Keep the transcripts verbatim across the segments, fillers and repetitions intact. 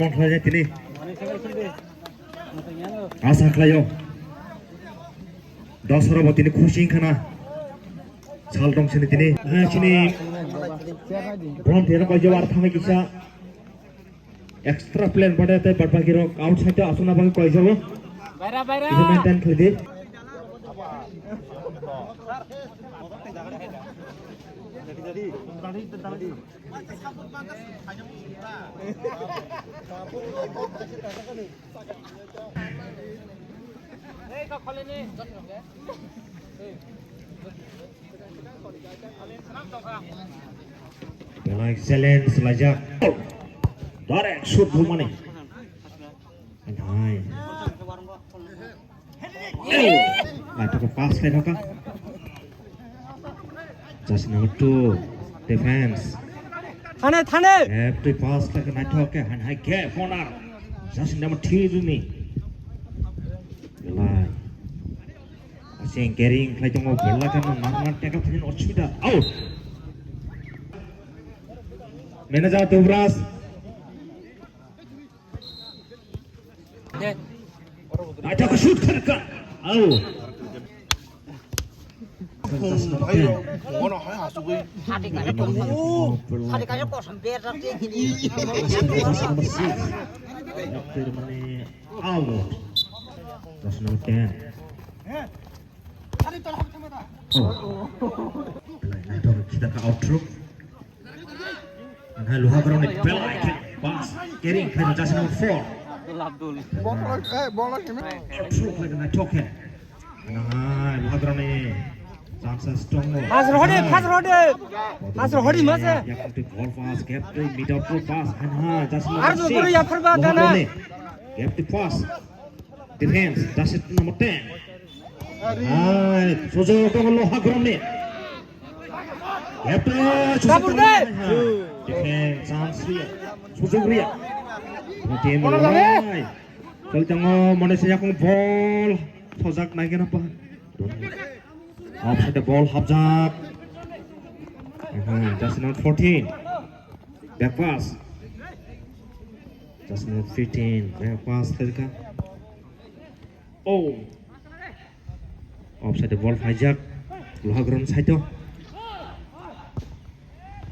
Tong khlai tini. Asa khlaio. Dosra bo tini khusi khana. Sal dong sini tini. Ha, sini. Brom tera koi jawar thangwi kisa. Extra plan pada te bad baki rok outside to asuna bagi koi jawo. Baira, baira. Itu maintain khlai di. Belai challenge laijak. Direct shoot bumani. Hai. Naithok pass khlai thaka. Jersey number two, defense. Thane, thane. Gap twi pass khlai naithok khe, han hai gap corner. Jersey number three ni. Belai. Asing carrying khlai tongo, belai khe nang nang tackle khlai osubida. Out. Manager Dubras. Naithok shoot khlai kha. Au. Sadi kaya kosong, sadi kaya kosong bera tegi ni. Out. Jersey number ten. Oh. Naithok khita kha out through. Hai Luhagrao ni belai khe pass carrying khlai jersey number four. Ball, eh, ball khe me. Through khlai naithok khe. Hai Luhagrao ni chances tongo. Pass rohde, pass rohde. Pass rohde mase. Yakung twi ball pass, gap twi mid out to pass. Hai jersey number six. Ar jogoro yapharba gana. Luhagrao ni gap twi pass. Defense, jersey number ten. Hai, sujok tongo Luhagrao ni. Gap to, sujok tongo. Defense, chance riya. Sujok riya. Team Luhagrai. Koi tongo, mone se yakung ball. Sojak nai gana pa. Offside ball hapjak. Aha, jersey number fourteen. Back pass. Jersey number fifteen. Back pass khlai kha. Oh. Offside ball phaijak. Luhagrao side o.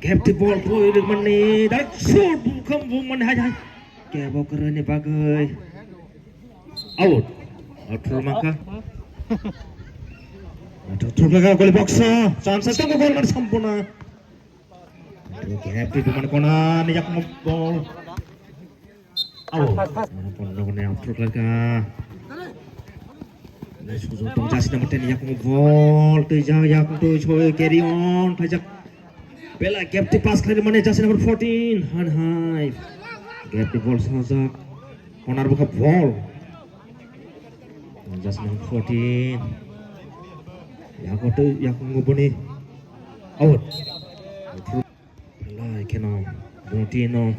Gap twi ball poi rwmani. Direct shoot. Bukham bumani hai hai. Kebo kwrwini bagwi. Out. Out throw mankha. Out throw kha goal box o. Chance tongo goal man sampuna. Gap twi bumani kona ni yakung ball. Out. Kono kono out throw kha. Sujok tong jersey number ten yakung ball twi jak yakung twi soi carry on khaijak. Bela gap twi pass khlai mane jersey number fourteen. Han hai. Gap twi ball sajak. Corner bwkha ball. Jersey number fourteen. Yago twi yakung boni. Out. Lai kheno. Boti no.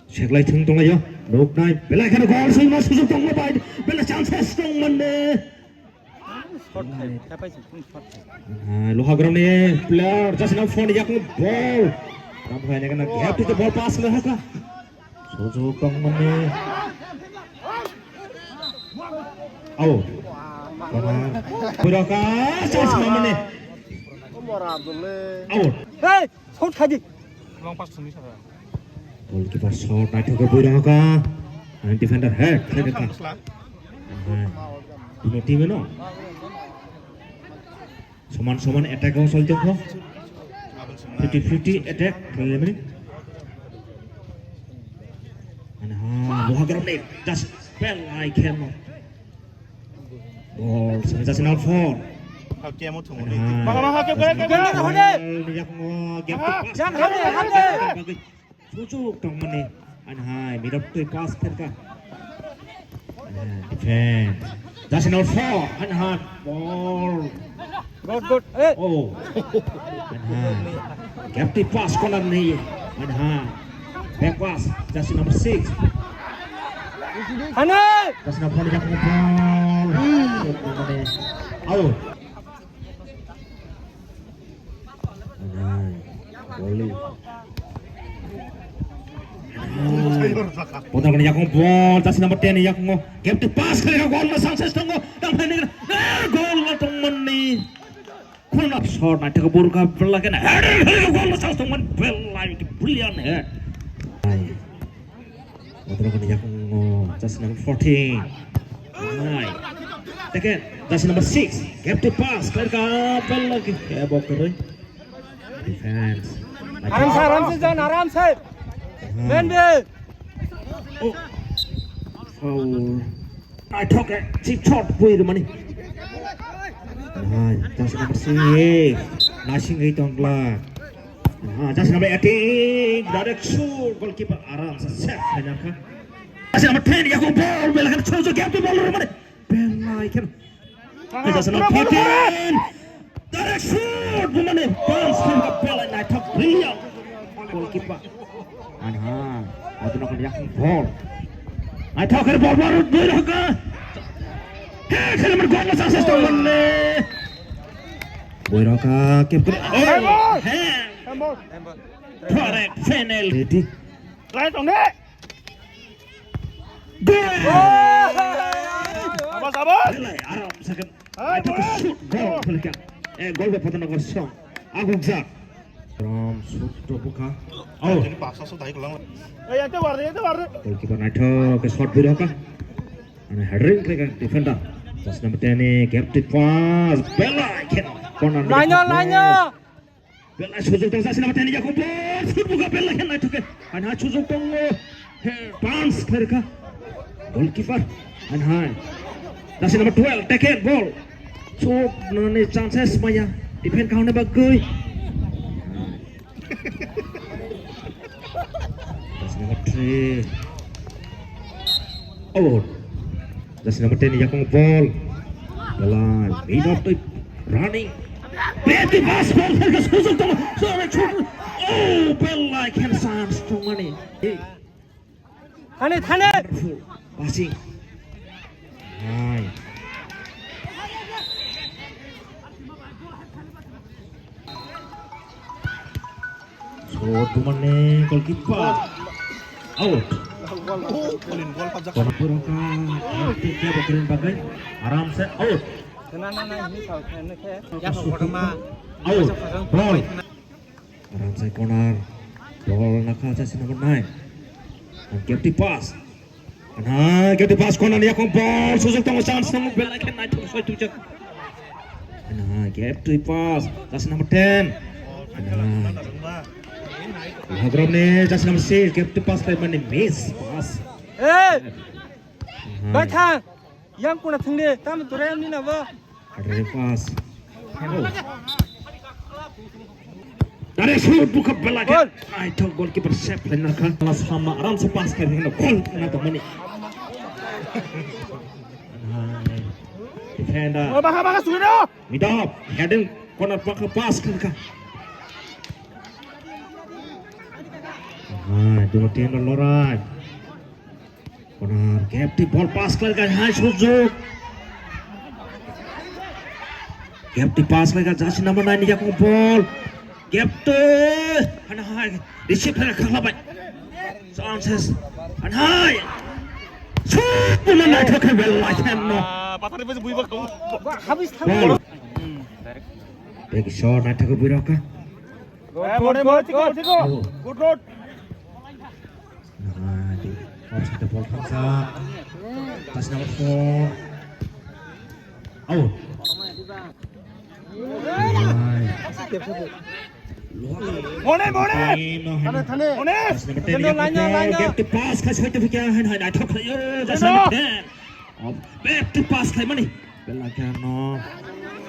Seklai thung tonglaio. Nuknai. Belai kheno goal soi ma sujok tongma bai. Bela chances tong mande. Shot khai, khapai se, phung shot khai. Ah, Luhagrao ni player, jersey number four ni yakung ball. Ram khai ne kana gap to the ball pass le haka. Sujok tong mani. Out. Kona. Pura ka, chance ma mani. Out. Hey, shot khai di. Long pass thungwi saka. Goalkeeper shot naithok khe bui rohor kha. Defender head khlai kha. Aha. Duno team no. Soman soman attack o sol tongkho. Fifty fifty attack khlai mani. Aha, Luhagrao ni just bel ai khemo. Ball, sini jersey number four. Hau kemo thungo ni. Aha. Bang, bang, hau kemo, kemo, kemo. Ball, ni yakung, gap to pass. Jan, hade, hade. Sujok tong mani. An hai, mid up twi pass khlai kha. Aha, defense. Jersey number four. An hai, ball. Good, good. Eh. Oh. Aha. Gap twi pass corner ni. Aha. Back pass. Jersey number six. Hane. Jersey number four ni ball. Out. Aha. Volley. Botorkani yakung ball, jersey number ten ni yakungo. Gap to pass khlaikha, goal no chances tongo. Tang phai nini, eh, goal no tongmani. Khuna shot naithok burka bela kena. Header khlaikha, goal no chances tongmani. Bela brilliant head. Botorkani yakungo, jersey number fourteen. Hai. Teke, jersey number six. Gap to pass khlaikha, bela ke, eh, bok keroi. Defense. Aram se, aram se, John, aram se. Hmm. Main be. Oh. Foul. Naithok, eh, chip shot, bui rumani. Hai, jersey number six. Nasing ri tongla. Hai, jersey number eighteen. Direct shoot, goalkeeper aram se save khainakha. Jersey number ten, yakungo ball, bela kena chojo, gap to ball rumani. Bela kena. Jersey number fourteen. Direct shoot, bumani bounce khe belai naithok, brilliant. Goalkeeper. Anha, botorkani yakung ball. Naithok khe ball, ball, bui rokha. He, khe lamar goal no chances tongmani. Bui rokha, keep kore. Oh, he. Correct, penalty. Right on it. Goal! Abas, abas! Belai aram second. Hai, naithok bro! Shoot goal khlaikha. Eh, goal bai Botorkani song. Agukjak. From shoot to bukha. Oh. Jadi paksa so dai kelang. Eh, yang tewar, yang tewar. Goalkeeper naithok ke shot bui rokha. Ani heading khlaikha defender. Jersey number ten ni gap to pass. Belai khe corner. Lainyo, lainyo. Belai sujuk tong, jersey number ten ni yakungo ball, shoot bukha, belai khe naithok khe. Anha sujuk tongo. He, bounce khlaikha. Goalkeeper. Anha. Jersey number twelve, take it, ball. Shoot nani chances maya. Defend khauna bagwi. Jersey number three. Out. Jersey number ten yakungo ball. Belai mid of the running. Beti bas ball khe sujuk tongo. Sorry, shoot. Oh, belai khe chance tongmani. Hey. Thani, thani. Passing. Hai. So, tumane goalkeeper. Out. Kona pura ka, kya bokrin bagai. Aram se out. Kena na na ini kau kena ke. Ya kau kau ma. Out. Ball. Aram se corner. Ball nakha jersey number nine. And gap to pass. Anha, gate pass khwnani yakung ball, sujuk tongo, chance tongo, belai khe naithok soi twijak. Anha, gap to pass, jersey number ten. Anha. Hagromni jersey number six, gap to pass khlaimani miss pass. Hey! Anha. Bathang, yang kuna thangde, tam turai amni nabo. Direct pass. Oh. Direct shoot, bukha belai khe. Goal. Naithok goalkeeper save khlaina kha. Last sama aram se pass khe hino goal na to mani. Defender. Oh, baka, baka, sudah. Mid up, heading corner baka pass khe kha. Ah, dua team lorai. Corner, gap to ball pass khlaikha, hai sujuk. Gap to pass khlaikha, jersey number nine ni yakung ball. Gap to, hana hai, receive khlaikha, khlabai. Chances, hana hai. Shoot, bula naithok khe belai khe no. Ah, pathar ni bui bak. Habis ball. Back shot, naithok khe bui rokha. Good, good, good, good. Good road. Nah, di offside ball thamsa. Jersey number four. Out. Nice. Mone, mone. Thane, thane. Mone. Jersey number ten. Line, line, line. Gap to pass, khai, khai, khai, khai, hai, hai, naithok khlaio. Jersey number ten. Back to pass khlaimani. Belakano.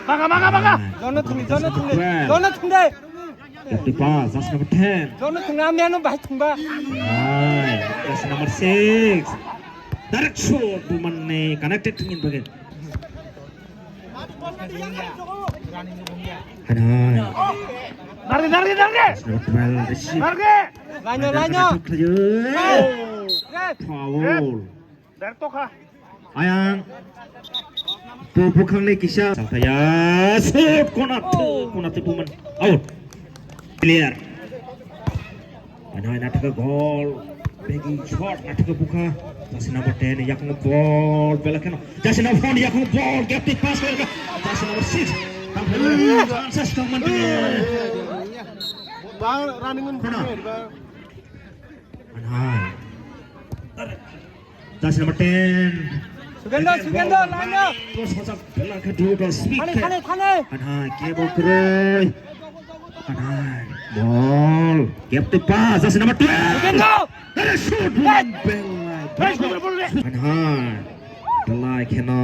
Baka, baka, baka. Jono thung, jono thung de. Jono thung de. Gap to pass, jersey number ten. Jono thung, ami ano bahai thung ba. Hai, jersey number six. Direct shoot, buman ni connected thungin bagai. Hai, hai. Narge, narge, narge. Jersey number twelve, receive. Narge. Lainyo, lainyo. Foul. Direct to kha. Ayang. Bu-, bukhangni kisa. Salthaya. Shoot. Kona tu. Kona tu buman. Out. Clear. Ano, ano, taka goal. Begging shot, atheke bukha. Jersey number ten, yakung ball, bela kheno. Jersey number four, yakung ball, gap twi pass khe. Jersey number six, tam phai. Chances tong man khe. Bang running man khona. Hai. Jersey number ten. Sugendo, Sugendo, line up. Bos hojak bela khe dua belas speed. Thani, khe. Thani, thani. Hai, ke bol kroi. Hai, ball. Gap twi pass, jersey number twelve. Sugendo. Hey, shoot, hey. Belai. Hey, shoot, ball, ball. Hai, hai. Belai kheno.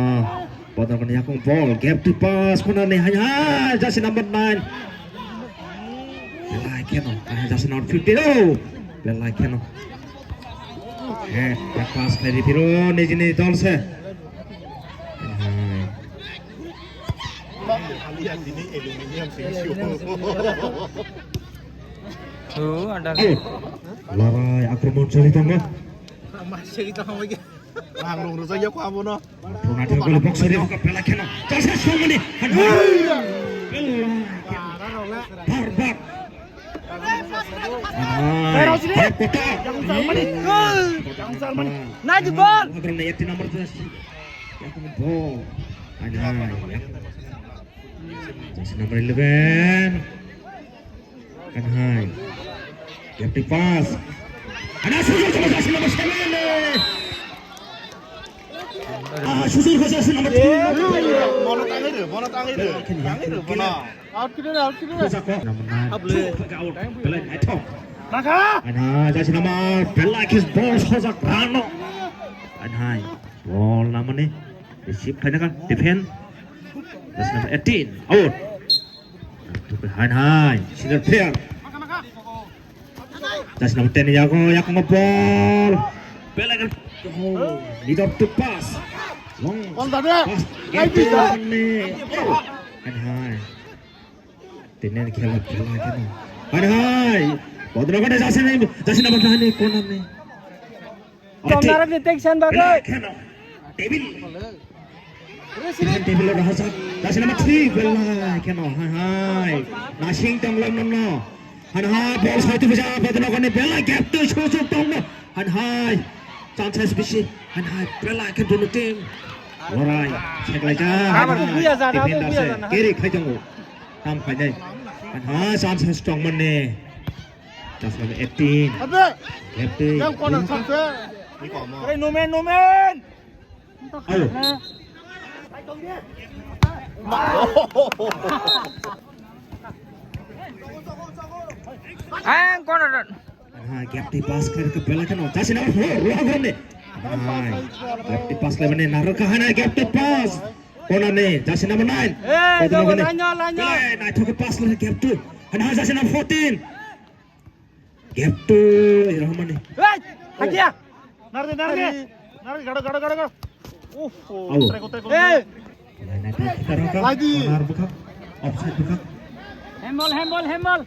Bodol kheno yakung ball. Gap twi pass khonani hai hai. Jersey number nine. Belai kheno. Hai, jersey number fifteen. Oh. Belai kheno. Eh, pass khlai di phiro nijini dol se. Hai. Larai akromon choli tongo. Ang rong rojak ya ko abono. Puna thang gol box area ka pela kheno. Jasa songmani. Belai. Barbak. Hai, hai, kotor. Nai di bol. Agar na eighteen number jersey. Yakung bol. Hai, hai. Jersey number eleven. Kan hai. Gap twi pass. Ada sujud sama jersey number seven. Ah, sujud ke jersey number two. Bono tangi re, bono tangi re. Tangi re, bono. Out kiri, out kiri. Number nine. Out. Belai naithok. Maka. Ana, jersey number, belai khe ball sojak rano. Anhai, ball namani. Receive khaina kha, defend. Jersey number eighteen, out. Hai hai, senior player. Jersey number ten yago, yago ball. Belagan, oh, lead up to pass. Long pass. Hai hai. Tenen khela khela khela. Hai hai. Bodro kone jersey number nine ni corner ni. Tomnarok ni tension bagwi. Kheno. Table. Table ro hasa. Jersey number three bela kheno. Hai hai. Nasing tonglam nono. Han hai bol saitu bisa betul kone bela gap tu susuk tongno. Han hai. Chances bisi. Han hai bela khe dunu team. Lorai. Seklai ja. Abar buya jana, defender buya se. Jana. Kiri khai tongo. Tam khai dai. Han hai chances tongmani. Jersey number eighteen. Abe! Captain. Yang kona sakse. Hey, no man, no man. Ayo. Ang kona ron. Ha, captain pass kar ke bela kano. Jersey number four, Roha Grande. Ha, captain pass le mane naraka hana captain pass. Kona ne, jersey number nine. Eh, Kona jogo ne. Lanyo, lanyo. Eh, naithok pass le captain. Hana jersey number fourteen. Gap tu, Rahmani. Hei, hakia. Nardi, nardi. Nardi, gado, gado, gado, gado. Uff, au. Try ko, try ko. Hei. Lagi. Corner buka. Offside buka. Handball, handball, handball.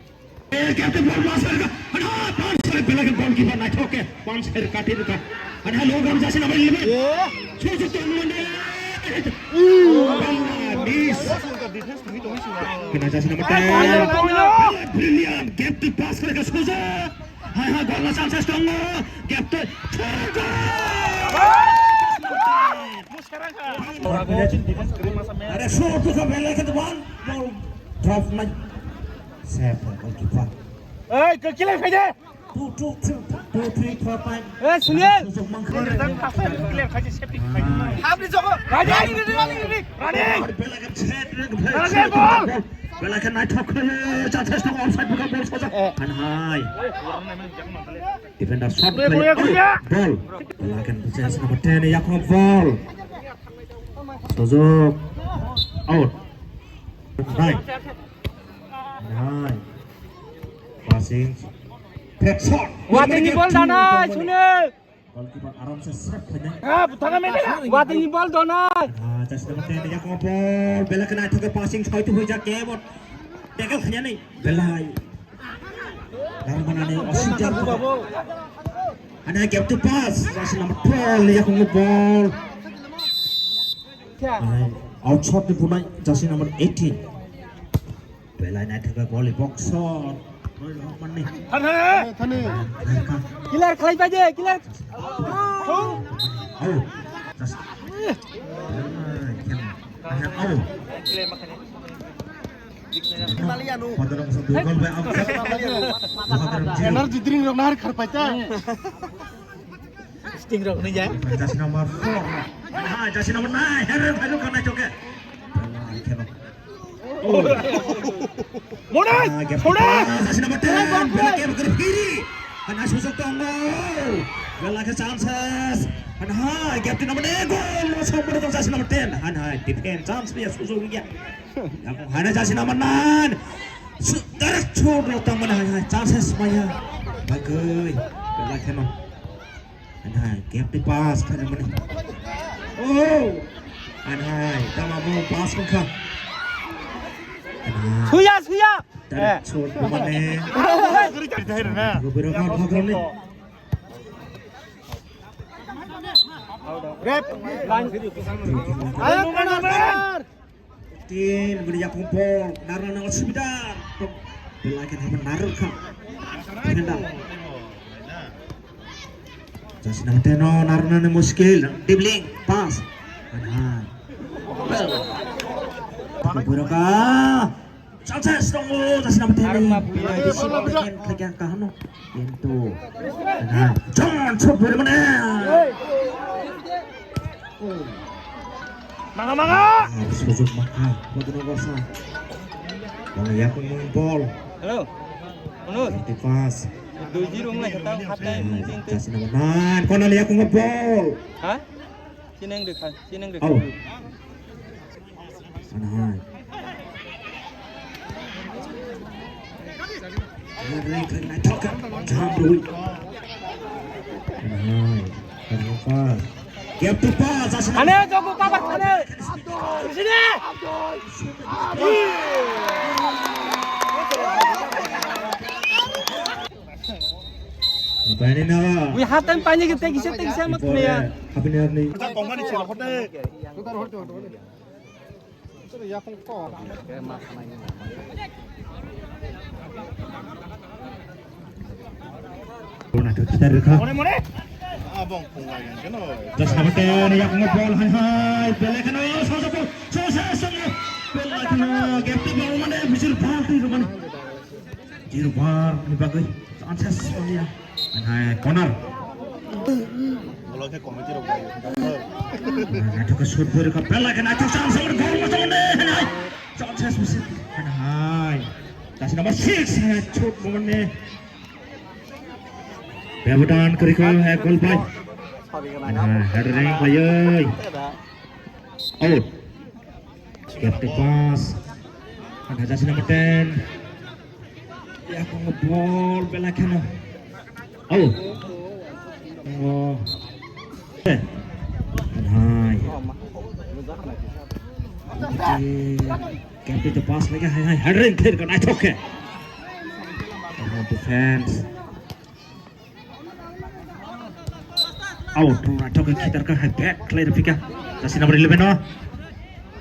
Eh, gap tu ball masuk. Ada, pass kare, bela ke goalkeeper na thoke. Pass kare, kati buka. Ada, lo gam jersey number eleven. Susu tu mande. Miss. Kena jersey number ten. Brilliant. Gap tu pass kare ke susu. Hai hai, gol chances tongo. Gap tu. Are, so tu ka bela ke one. Ball drop nai. Save goalkeeper. Ei, ke kile khai de. Two, two, two, two, three, four, five. Eh, Sunil. Susuk mangkha. Clear khai, safety khai. Hapni jogo. Rani, rani, rani, rani. Rani. Bela khe set, bela khe naithok khe, cha cha cha offside buka ball soja. Han hai. Defender shot play. Ball. Bela khe jersey number ten, yakung ball. Sojok. Out. Nai. Nai. Passing. Back shot. Watini ball dana, Sunil. Goalkeeper aram se save khaina. Ah, butana mele. Watini ball dana. Ah, jersey number ten, yakung ball. Bela khe naithok khe passing, soi tu hoi jak ke bot. Tackle khaina ni. Belai. Lambanani Washington. Ana gap to pass. Jersey number twelve, yakung ball. Ai, outshot ni bunai, jersey number eighteen. Belai naithok khe goalie box shot. Thani. Clear khlai pai de, clear. Au. Au. Energy drink rok nahar kharpai ta. Sting rok ni jai. Jersey number four. Ah, jersey number nine. Herre bhai, kana choke. Mone, ah, gap thoda. Jersey number ten. Bela ke bakar phiri. Hana susuk tongo. Bela ke chances. Hana, gap number ten. Goal. Lo sombar tong jersey number ten. Hana, defense chance dia susuk dia. Hana jersey number nine. Su-, direct shot lo tong mana, hana, chances maya. Bagai. Bela ke no. Anhai, gap di pass kha mani. Oh! Anhai, tama mo pass kha. Anhai. Suya, suya. Tarik Eh. Shot mane. Gubiro kha phagroni. Rep. Ayo, corner. Tin, bini yakung bol, narwkna osubida. Belai khe habo narwk kha. Defender. Jersey number ten no narwknani muskil. Dribbling, pass. Anha. Bini buroka. Chances tongo, jersey number ten ni. Bini bisi number ten khlaiya kaham no. Kintu. Anha. John, shot beri mana? Manga, manga. Ah, sujuk maka, Maduna Gorsa. Wala yakung bol. Hello. Onur. Di pass. Dui zero wng lai kha tao, half time. Ah, jersey number nine. Kona yakung bol. Ha? Sineng rekha, sineng rekha. Au. Anhai. Jam rui. Anhai. Gap to pass. Ane, jogo cover, ane. Sini. Paini na. Wi, half time paini ke tekisa, tekisa mat khna ya. Hapni hapni. Bona to kita rekha. Mone, mone. Abang pungai yang kena. Jersey number ten, yakung bol hai hai. Belai kheno, saja bol. Saja, saja. Belai kheno, gap to bol mane, bisir bal tu mane. Zero bar ni bagwi chances manya. Hai, corner. Ulo khe committee rok bai. Naithok khe shoot bwrwi kha, belai khe naithok chance, goal mosto mane, hai, hai. Chances misi, hai, hai. Jersey number six, hai, shoot mane. Byabodan kwrwi kha, hai, goal bai. Hai, heading khlaiwi. Out. Gap to pass. Ada jersey number ten. Yakung bol belai kheno. Oh. Oh. Eh. Hai. Gap to pass lagi, hai, hai. Heading khlai kha, naithok khe. Defense. Out, naithok khe khitar kha, hai, back khlai rw phi kha. Jersey number eleven o.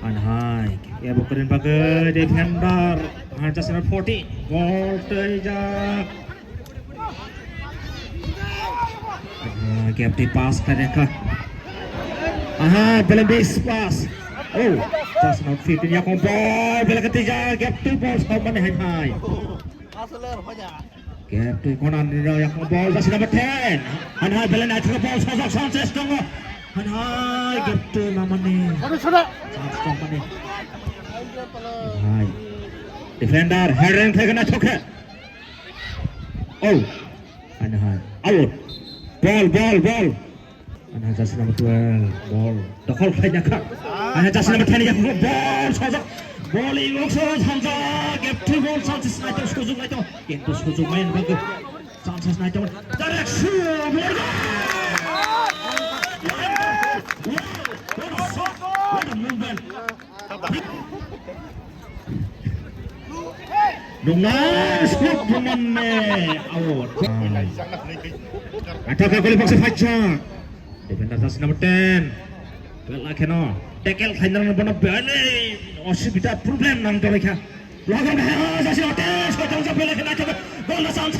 Hai, hai. Abo kwrwini bagwi defender. Hai, jersey number forty. Ball twijak. Ah, gap di pass khlai kha. Aha, belai base pass. Oh, jersey number fifteen yakung ball, belai khe twijak, gap di ball, saumani hai, hai. Gap to corner ni rw yakung ball, jersey number ten. Han hai belai naithok ball, sajak Sanchez tongo. Han hai gap to mamani. Chance tongmani. Hai. Defender, heading khlai kha naithok khe. Oh. Han hai. Out. Ball, ball, ball. Ana jersey number twelve, ball. Dokhol khlai jakha. Ana jersey number ten, yakung ball, sajak. Ball, i box o, sajak. Gap to ball, sajak, naithok, sujuk naithok. Kintu sujuk main bagi. Chances naithok. Direct shoot, ball. Wow, what a shot, what a movement. Nungnai scope bumanne out. Athaka goli box phaijak. Defender jersey number ten. Bela kheno tackle khainani bono bele osubida problem nang tongkha. Laga bhai, jasi ates ko tangsa pele kena ke gol na chance.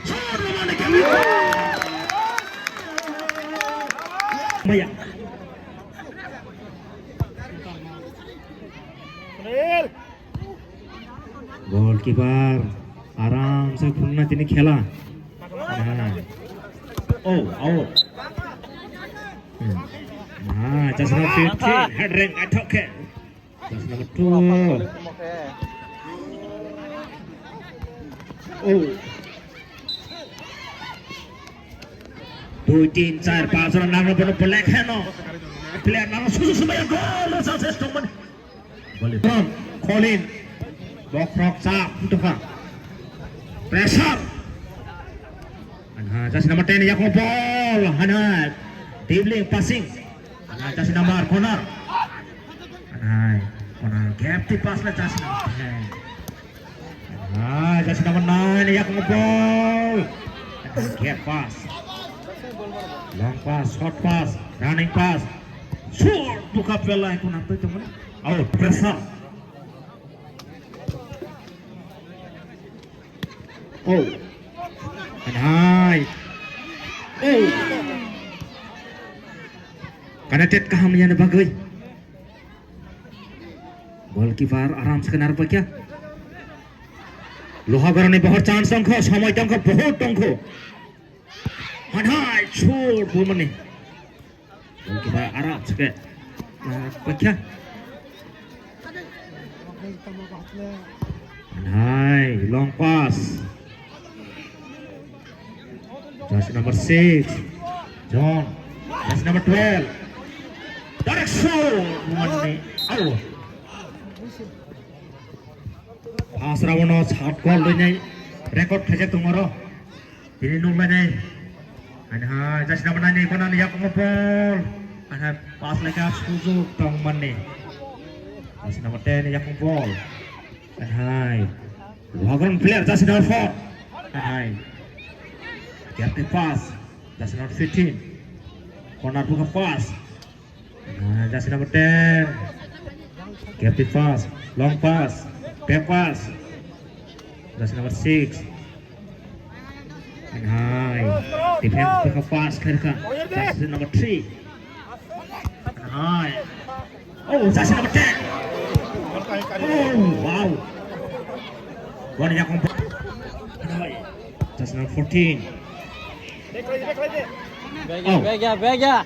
Shot roman ke. Maya. Goalkeeper aram se phunna tini khela. Ah. Oh, out. Hmm. Ah, just now fifteen. Head ring, I took it. Just number two. Oh. Dui, tin, char, panch jona nangno bono black hand o. Player nangno susu sumaya goal o chances tongmani. Volley. From Colin. Bokrok chap tongkha. Pressure. Anha, jersey number ten, yakung ball. Anha, dribbling, passing. Anha, jersey number, corner. Anha, corner, gap twi pass le jersey number ten. Anha, jersey number nine, yakung ball. Anha, gap pass. Long pass, short pass, running pass. Short, buka pela, ikuna twi tongmani. Out, pressure. Oh. Anhai. Oh. Connected kaham yani bagwi. Goalkeeper aram se kenar pakya. Loha goroni bohor chance tongkho, somoi tongkho, bohor tongkho. Anhai, short bumani. Goalkeeper aram seke. Ah, pakya. Hai, long pass. Jersey number six, John. Jersey number twelve. Direction. One, oh. Pass round o shot goal rinai record khaijak tongmaro. Tini nuklanai. Anha, jersey number nine ni konani yakungo ball. Anha, pass laika sujuk tongmani. Jersey number ten ni yakung ball. Anhai. Wagon player jersey number four. Anhai. Gap pass. Jersey number fifteen. Corner buka pass. Ah, jersey number ten. Gap pass, long pass, back pass. Jersey number six. And high. Defense pass khairkha. Jersey number three. And high. Oh, jersey number ten. Oh, wow. One yakung. And high. Jersey number fourteen. Begya, Oh. begya, begya.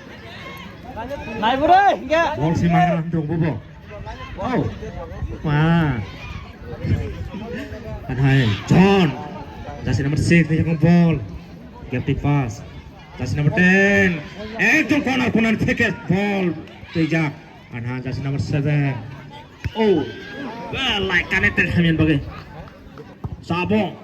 Nai bro, enggak. Ball si mangan dong bobo. Oh. Ma. And high. John. Jersey number six ni yakung ball. Gap pass. Jersey number ten. Ekdom corner, corner থেকে ball. Twijak. And high. Jersey number seven. Oh. Well, like connected hamyan bagi. Sabong.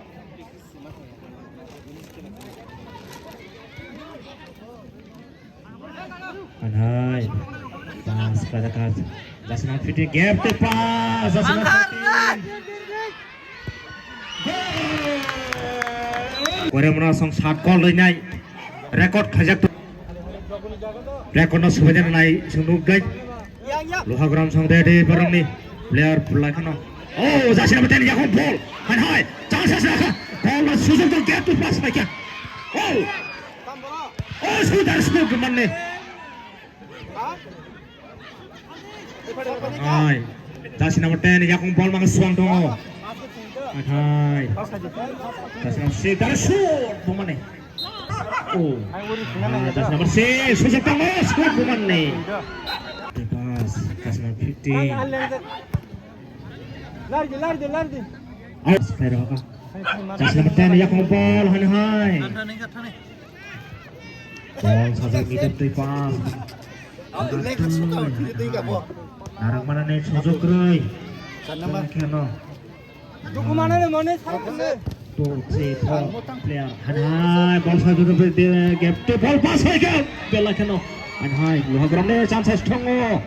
Anhai. Pass kada kas. Jersey number fifteen. Gap to pass. Jersey number fifteen. Goal! Kore mona song shot goal rinai. Record khaijak to. Record no subaida nai sung nuk gai. Loha ground song ready borokni player bwlai kheno. Oh, jersey number ten yakung ball. Hai hai. Chance asa kha. Goal no sujok to gap to pass paikha. Oh. Oh, sudar smoke manne. Hai. Jersey number ten yakung ball maka suang tongo. Hai. Jersey number six, dara shoot, bumane. Oh. Ah, jersey number six, sujak tongo, scope bumane. Pass, jersey number fifteen. Lardi, lardi, lardi. Out, khairo haka. Jersey number ten yakung ball, hani hai. Ball sajak meter twi pass. Narang mana ni sujak kroi. Kheno. Dukumane mone sa. Two, three, four player. Hanhai, ball sajak kroi, gap to ball pass hai gap. Bela kheno. Hanhai, luha gram ne chance thongo.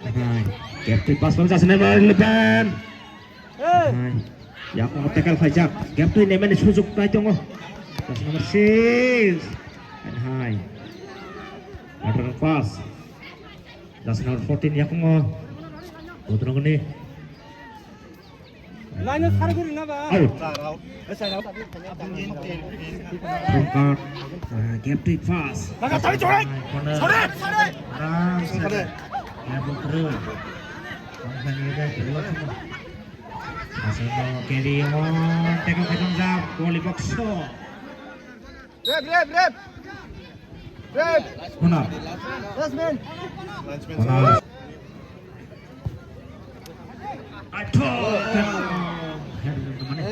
Hanhai, gap to pass ball jersey number eleven. Hai. Yakung tackle khaijak. Gap twi naimani sujok nai tongo. Jersey number six. And hai. Lateral pass. Jersey number fourteen yakungo. Botrongni. Laino sar guri na ba? Out. Songkar, uh, gap to pass. Corner. Aram se. Gap to through. Company gap to through. Asal carry on. Take a jump. Goalie box. Rep, rep, rep. Rep. Corner. Last man. Corner. Athok. Head to the money.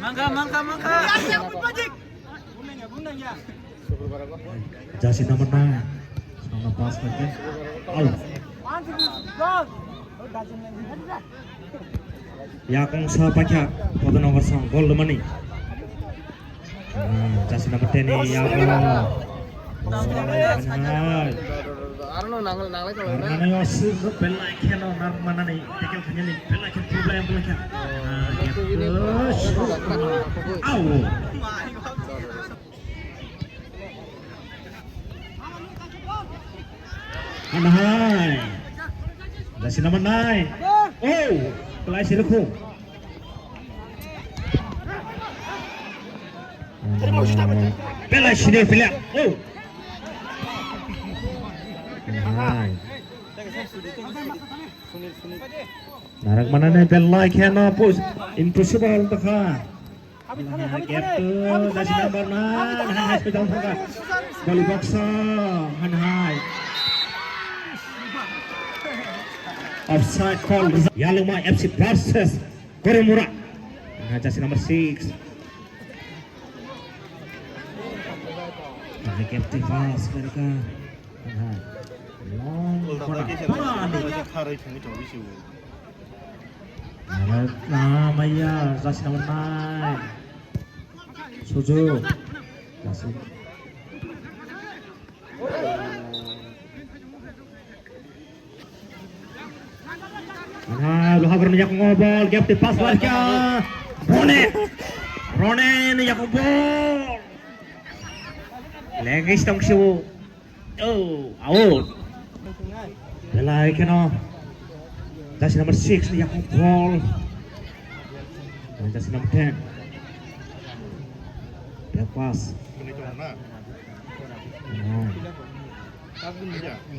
Mangga, mangga, mangga. Jersey number nine. Sana pass karte. Out. Yakung sa pakya. Podanagar sang gol lumani. Ah, jersey number ten ni yakung. Aro no nangle, nangle. Karena yo sih belai keno nar mana nih. Tekel kanya nih belai keno problem belai keno. Ah, ya. Out. Hana hai. Jersey number nine. Oh, kelai sirikhu. Belai sini pilihan. Oh. Hai. Narak mana nih belai kena push. Impossible teka. Gap to jersey number nine. Hai, hai, hai, hai. Goalie box. Hai, hai. Offside call. Yaluma F C versus Koromura. Hai, jersey number six. Hai, gap to pass mereka. Hai. Long corner. Kharwi thangwi tongo bisi. Maya, jersey number nine. Suju. Jersey. Aha, Lohagrani yakungo ball, gap to pass warkha. Rone. Rone ni yakung ball. Lengis tong siu. Oh, out. Belai keno. Jersey number six ni yakung ball. Jersey number ten. Dia pass.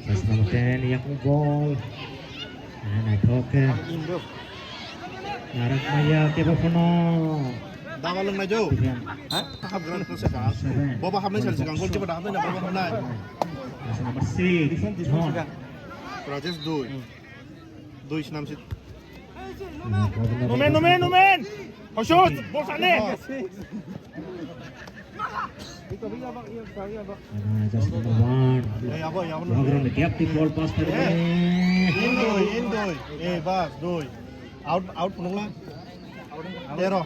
Jersey number ten ni yakung ball. Naithok khe. Narwk maya kebo phano. Dama lwngnai jo. Ha? Kaham gran khe sakha. Seven. Bobo hapnai sal sikang, goalkeeper da hapnai na bobo hapnai. Jersey number six, John. Rajesh dui. Dui snam sit. Numen, numen, numen. Hoshot, bol sane. Jersey number one. Hey, abo, abo, no. Lohagrani gap to ball pass kare. Hey. In doi, in doi. Eh, bas, doi. Out, out, punungla. Tero.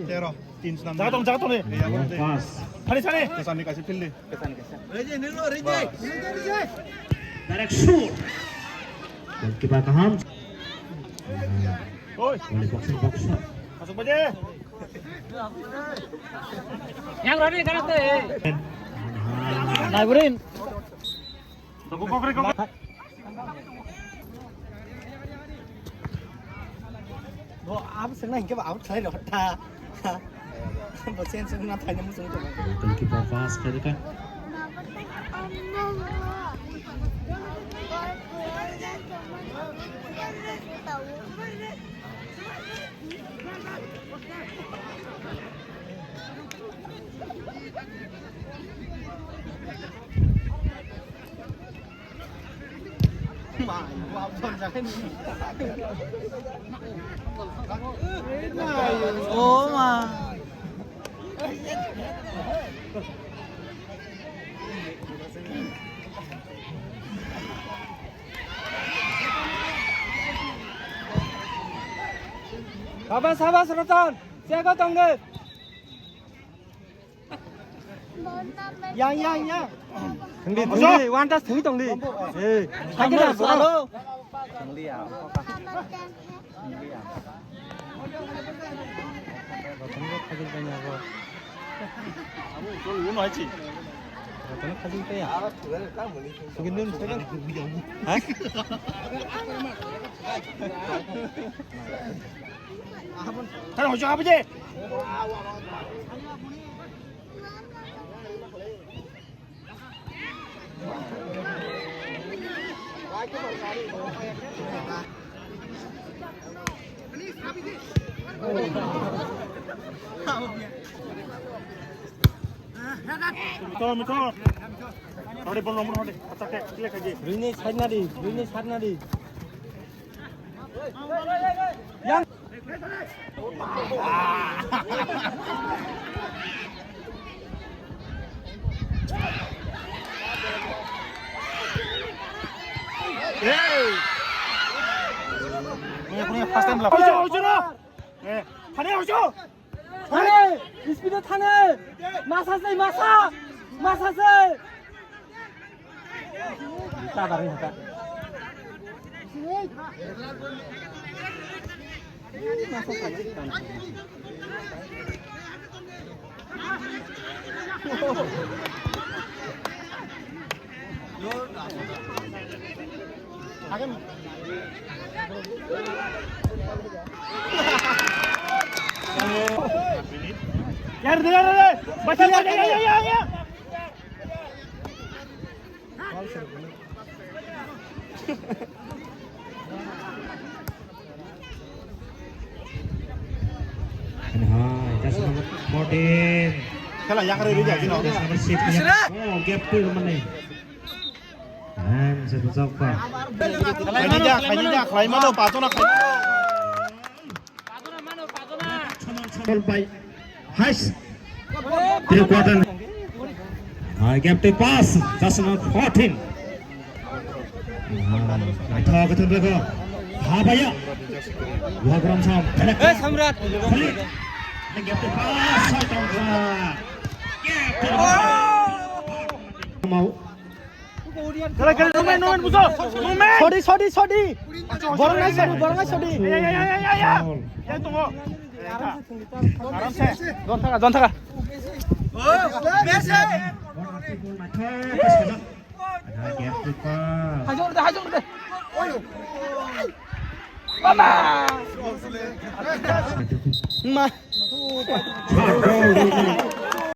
Tero. Tin snam. Jaga tong, jaga tong ni. Eh, abo, doi. Pass. Sani, sani. Sani kasih pilih. Direct shoot. Goalkeeper kaham. Oi. Goalie box, box. Masuk aja. Yang Rani kanak deh. Naiburin. Tunggu, kok, kok, kok. Bo, abo swngna hinkhe bo out khlai rw ta. Bo sen swngna phaina muchung tong. Goalkeeper pass khlai rwkha. Oh ma. Sabas, sabas, Ratan. Siaga tongde. Yang, yang, yang. Thangdi, thangdi, one touch thangdi tongdi. Eh, thangdi na, bro. Thangdi ya. Thangdi ya. Rotongo khajil tanya bo. Rotongo khajil tanya. Sugin dun, sugin. Ha? Tara hojo abu je. Mito, mito. Hadi, bol nomor hadi. Acha, klik aja. Rini sarnadi, Rini sarnadi. Yang Hey! Punya, punya, first time lah. Hojo, hojo na. Eh, thani hojo. Thani, speed thani. Masa sei, masa. Masa sei. Sabar ni hata. Yar, yar, yar, yar. Bacha, bacha, ya, ya, ya, ya. Hai, just number fourteen. Kala yang hari dia gino. Just number six. Oh, gap tu mana? Hai, saya tu siapa? Khaini ja, khaini ja, khlai mano, patona khlai mano. Ball by Hais. Three quarter. Hai, gap to pass. Just number fourteen. Naithok khe thwng rwkha. Habaya. Wagram sam. Eh, Samrat. Khalid. Gap to pass. Gap to pass. Mau. Kala, kala, numen, numen, bujo. Numen. Sodi, sodi, sodi. Borok nai sodi, borok nai sodi. Ya, ya, ya, ya, ya, ya. Ya, tongo. Aram se. Jon thaka, jon thaka. Oh, Messi. Hajong de, hajong de. Mama. Ma.